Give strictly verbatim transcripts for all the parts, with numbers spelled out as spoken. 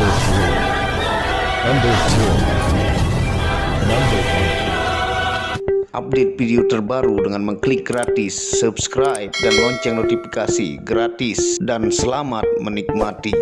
Number two. Number one. Update video terbaru dengan mengklik gratis subscribe dan lonceng notifikasi gratis, dan selamat menikmati.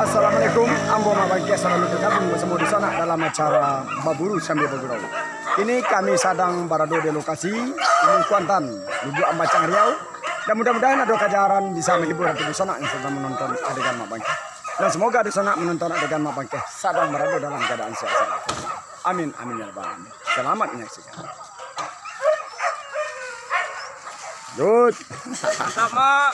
Assalamualaikum, ambo Mak Bangkeh salalu bagabung basamo dunsanak dalam acara Baburu Sambia Bagurau. Kini kami sadang barado di lokasi Ulu Kuantan, Lubuak Ambacang, Riau. Dan mudah-mudahan ado kajaran bisa menghibur hati dunsanak yang sadang menonton adegan Mak Bangkeh. Dan semoga dunsanak menonton adegan Mak Bangkeh sadang barado dalam keadaan sehat-sehat. Amin, amin, ya rabbal alamin. Selamat menyaksikan. Lanjut. Sama.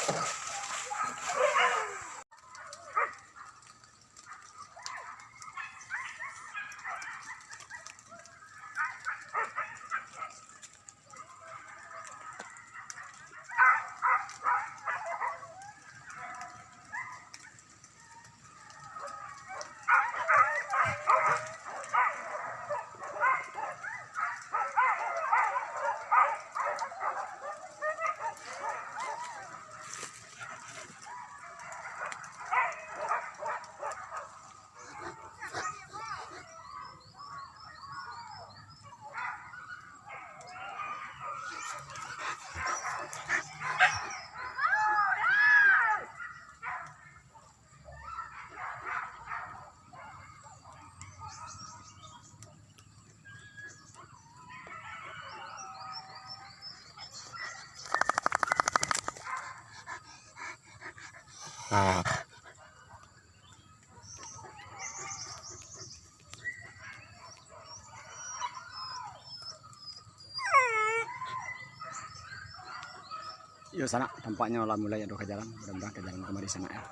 Iyo, sanak, tampaknyo lah mulai ado kajaran. Mudah-mudahan kajaran kamari sanak, yo.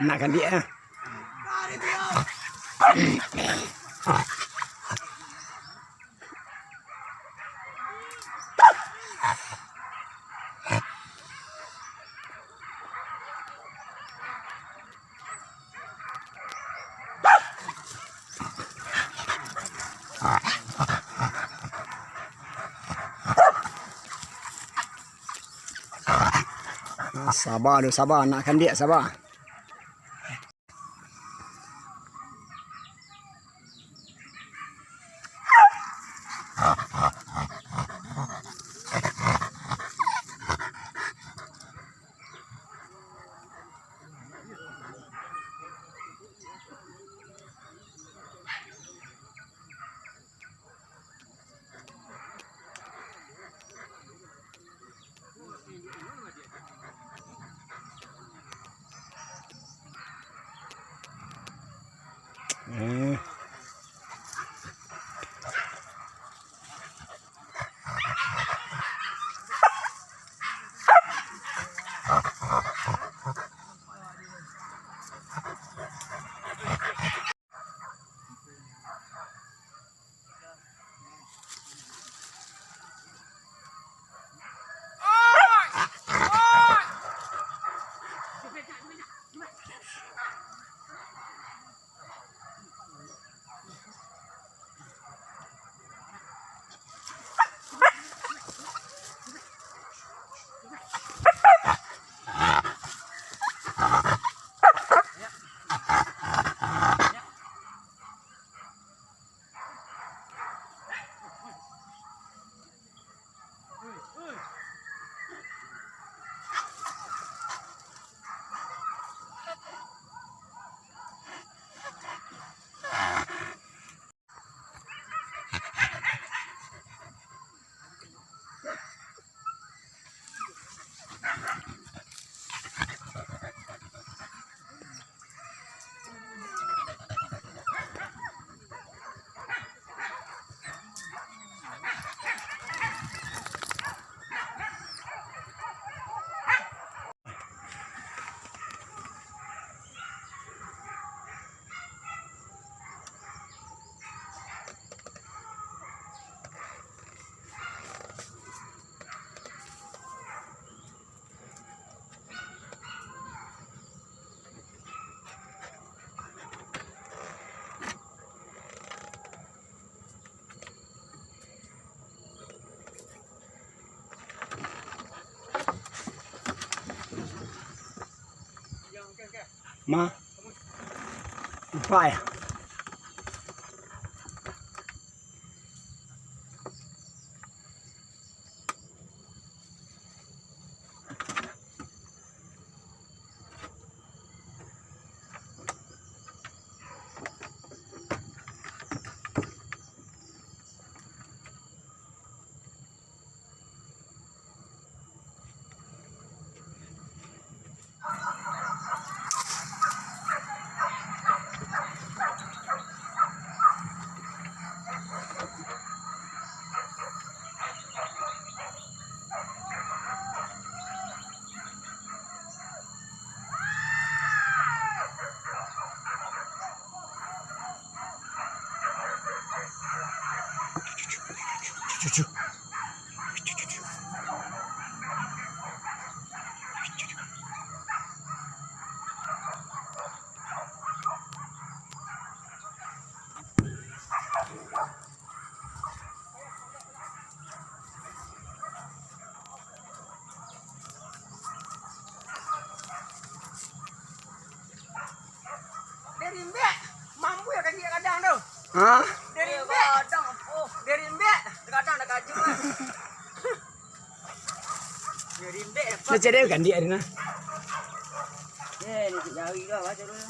Nak ganti, eh. Saba tu, saba, anak kandiak, saba. Ma. Lupa ya. Dek Rimbek, mampu ya kan dia kadang tu. Hah? Dek Rimbek. Kadang, oh, Dek Rimbek. Kadang dah kaju lah. Dek Rimbek dapat. Dia cari kan dia hari nah. Eh, ni cari lah, baca dulu.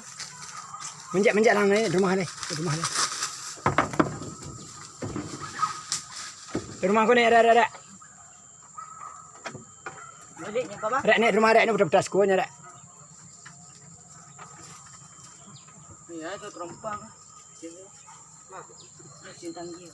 Manjak, manjak lang ni, rumah ni. Rumah ni. Rumah aku ni, ada, ada, ada. Balik ni, Papa. Rek, ni rumah rek ni, pedas-pedas kuahnya, rek. Iya, itu terompang. Sini. Nah, sini tanggi.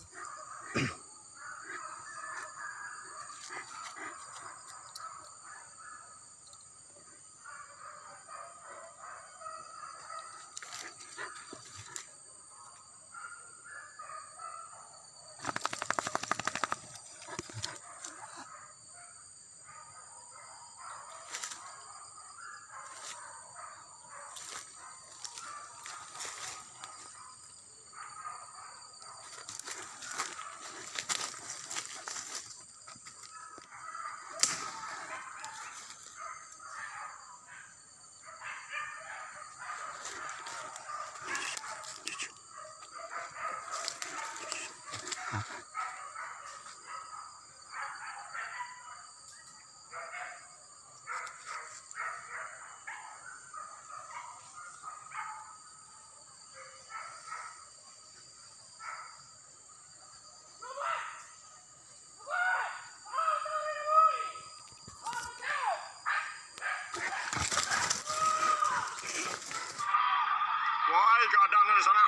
Woi, gadang dari sana.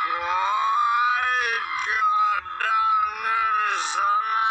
Woi, gadang dari sana.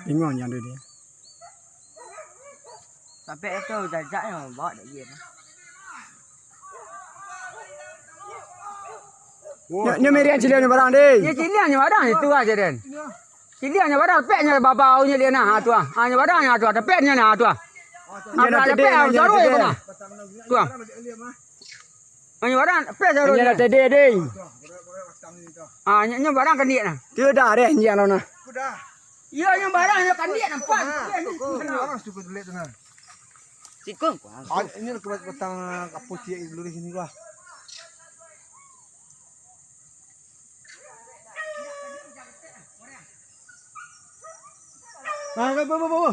Bingung jan tu dia. Sampai itu jajaknyo bawa dek dia tu. Nyo, nyo miriang ciliangnyo barang, deh. Nyo ciliangnyo barang itu aja, Den. Ciliangnyo barang, peknyo babau nyo dia nah, ha, tu ah. Ha, nyo barang nyo tu ah, peknyo nah, tu ah. Nyo dah tedek, nyo dah tedek. Tu ah. Nyo barang, pek sarunnyo. Nyo dah tedek, deh. Ah, nyo, nyo barang kandiak nah. Tu dah, deh, nyo lah nah. Iyo, nyo barang, nyo kandiak nampak. Sikung. Ah, ini lah kuat batang kapus ciek dulu di sini, wah. Nah, bo, bo, bo, bo.